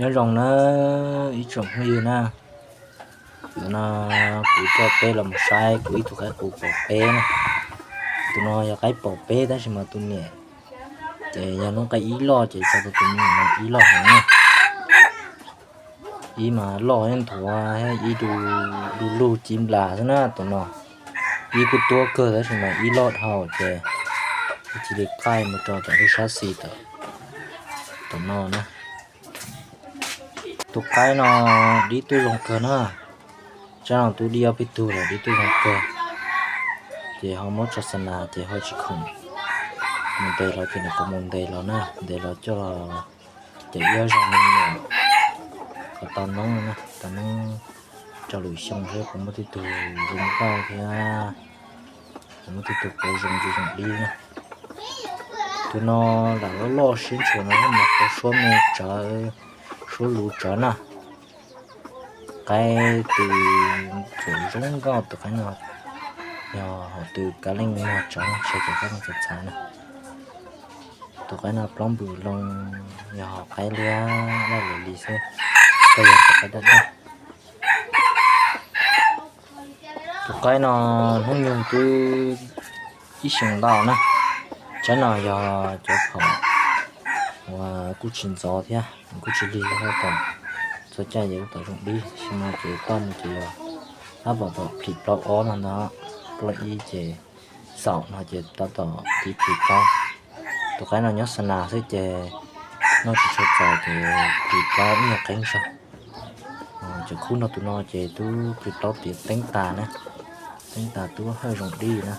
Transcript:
Nyob zoo na ib tsoom phooj ywg na, ntawm no kuv coj peb los mus saib kuv ib tug qaib qus paum peb na. Tus no yog qaib paum peb tab sis mas tus niam ces yog lub qaib ib loj ces tso rau tus me nyuam no ib loj heev na. Ib mas loj thiab nthuav thiab ib du lug ci nplas xwb na tus no. Ib kuj tuab kawg tab sis mas ib loj dhau ces cia li qaij mus rau tom lub sab xis tom no na. Tus qaib no dib tuaj zoo kawg na. Tsab no twb dib ob peb tug lawm, dib tuaj zoo kawg. Ces ho muab tso xa nas ces ho tsis khoom mus ntes los ces nws qhuav mus ntes los na, ntes los coj los cawm ib ob zaug me nyuam kom tau noob na, tau noob rau lwm xyoo seb puas muaj tej tug zoo nkauj thiab puas muaj tej tug quav zoo zoo dib na. Tus no lam loj loj siab ntshua no mas quav suab me tsawv, suab luv tsawv na. Qaib tus txuam zoo nkauj tus qaib no yog hom tw kav leej muag tsawv, saib cov qaib no txav txav na. Tus qaib no plaub npws loo, yog hom qaib liab laj li xwb, koj yog tus qaib daj daj. Tus qaib no hnub nyoog twb ib xyoos ntau na. Tsab no yog cov phaum uas kuj tsis ntxov thiab kuj tsis lig, tab tom txog caij ces tab tom zoo dib, sis mas ces toj mus ces yog tab tom tom plhis plaub ob no ntag, plaub ib ces xaum no ces tab tom tiv plhis plaub. Tus qaib no nyob xa nas xwb ces noj tsis tshua txaus ces plhis plaub ib nyuag qeeb zog. Cov khub nrog tus no ces twb plhis plaub tiav teeb tas na, teeb tas twb hawj zoo dib na.